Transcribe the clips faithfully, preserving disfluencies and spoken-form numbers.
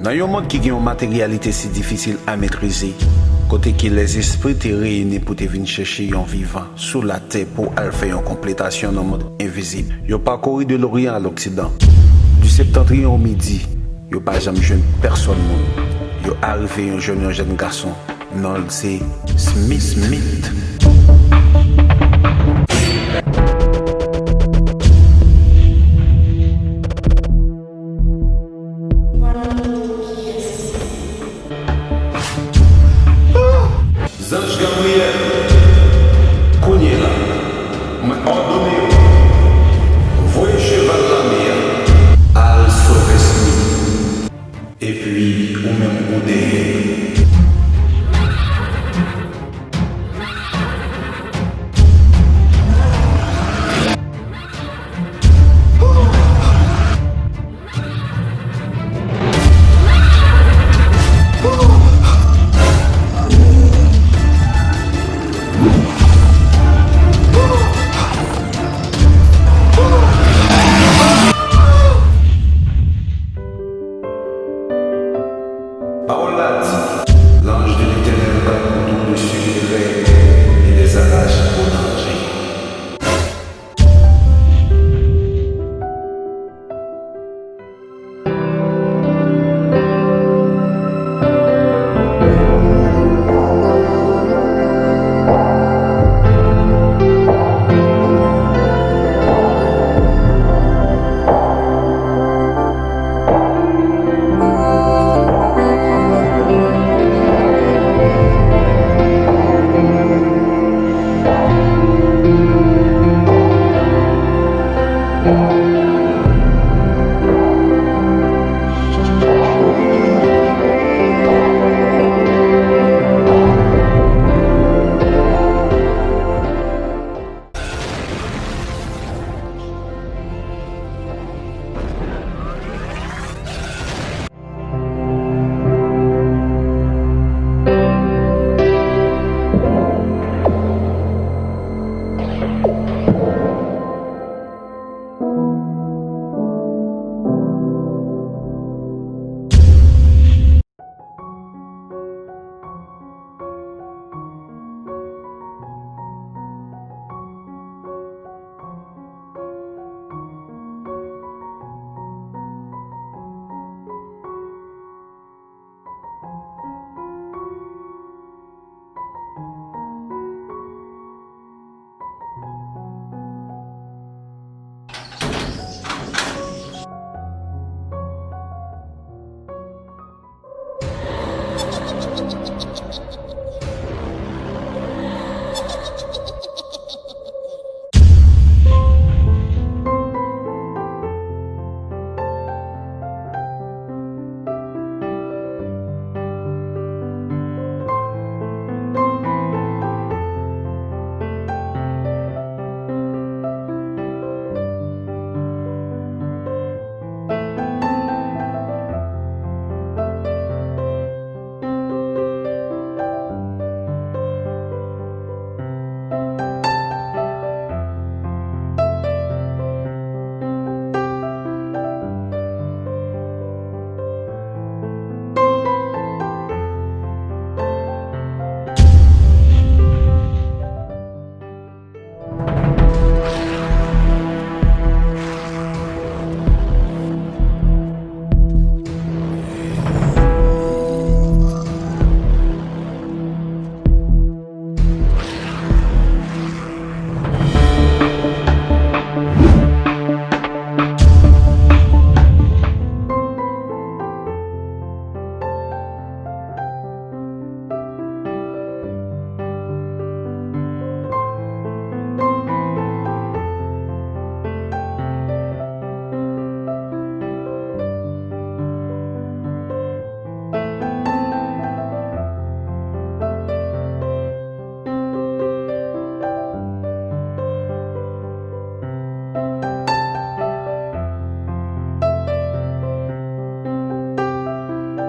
Nan yon mond ki gen yon materyalite si difisil a metrize, kote ke lèzespri te reyini pou te vin chèche yon vivan sou latè pou al fè yon konpletasyon nan mond envizib, yo pakouri de Loryan a Loksidan, du Septentrion au Midi, yo pa janm jwenn pèsòn moun. Yo arive yon jwenn yon jèn gason. Non l se Smith. Smith. Zanj Gabriyèl, kounye la, mwen òdone w, voye cheval lame a al sove Smith. Epi ou menm ou dèyè. Pawòl la di, l'ange de l'Éternel bat autour de ceux qu'il craignent et les arrache au danger.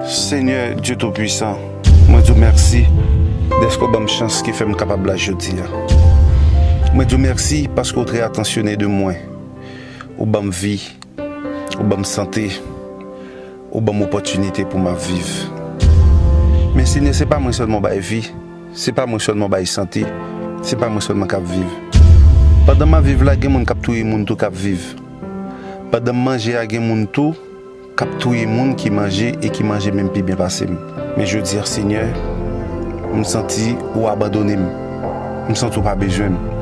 Senyè Dye Toupisan, mwen di w mèsi dèske w ban m chans ki fè m kapab la jodi a. Mwen di w mèsi paske w trè atansyone de mwen. Ou ban m vi, ou ban m sante, Ou ban m opòtinite pou m ap viv. Men Senyè, se pa mwen sèlman w bay vi, se pa mwen sèlman w bay sante, se pa mwen sèlman k ap viv. Pandan m ap viv la, gen moun k ap touye moun tou k ap viv. Pandan m manje a, gen moun tou k ap touye moun ki manje e ki manje menm pi byen pase m. Men jodi a, Senyè, m santi ou abandone m. M santi ou pa bezwen m.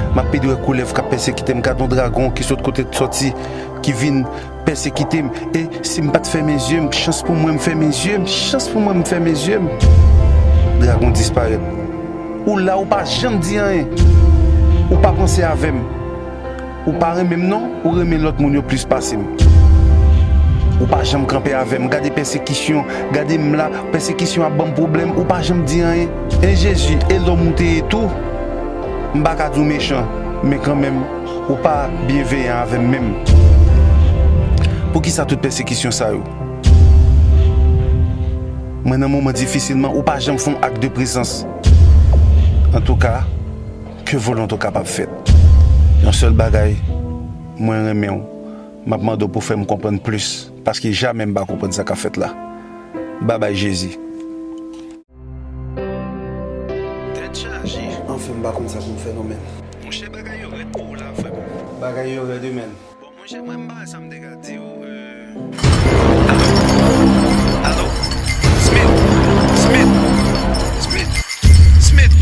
M ap pede wè koulèv k ap pèsekite m. Gade yon dragon ki sot kote l sòti, ki vin pèsekite m. E si m pa t fèmen zye m, chans pou mwen m fèmen zye m, chans pou mwen m fèmen zye m. Dragon disparèt. Ou la, ou pa janm di anyen. Ou pa panse avè m. Ou pa renmen m non, ou renmen lòt moun yo plis pase m. Ou pa janm kanpe avè m. Gade pèsekisyon, gade m la, pèsekisyon ap ban m pwoblèm, ou pa janm di anyen. E Jezi, e lòm ou te ye tou? M pa ka di w mechan, men kanmenm, ou pa byenveyan avè m menm. Poukisa tout pèsekisyon sa yo? Mwen nan moman difisil, men ou pa janm fè yon ak de prezans. Antouka, ke volonte w kapab fèt. Yon sèl bagay, mwen renmen w. M ap mande w pou fè m konprann plis, paske jamè m pa konprann sa k ap fèt la. Babay Jezi. Tèt chaje. Anfen, m pa konn sa pou m fè non, men. Monchè, bagay yo rèd pou ou la, frè m. Bagay yo rèd wi, men. Bon, monchè, mwen m pa wè sa m te ka di w, euh. Alo? Alo? Smith! Smith! Smith! Smith!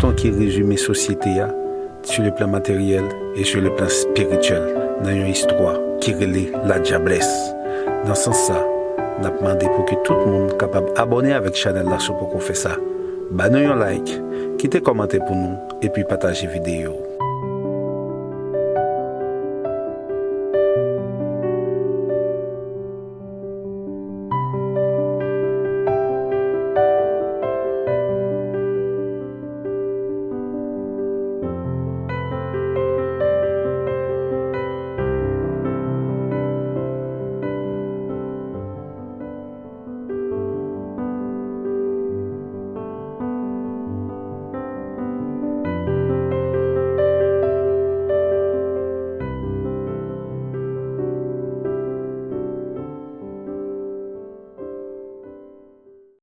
sitiyasyon ki rezime sosyete a sur le plan matériel et sur le plan spirituel nan yon istwa ki rele La Diablesse. Nan sans sa, n ap mande pou ke tout moun kapab abòne avèk chanèl la si w poko fè sa. Ba nou yon like, kite kòmantè pou nou, epi pataje videyo.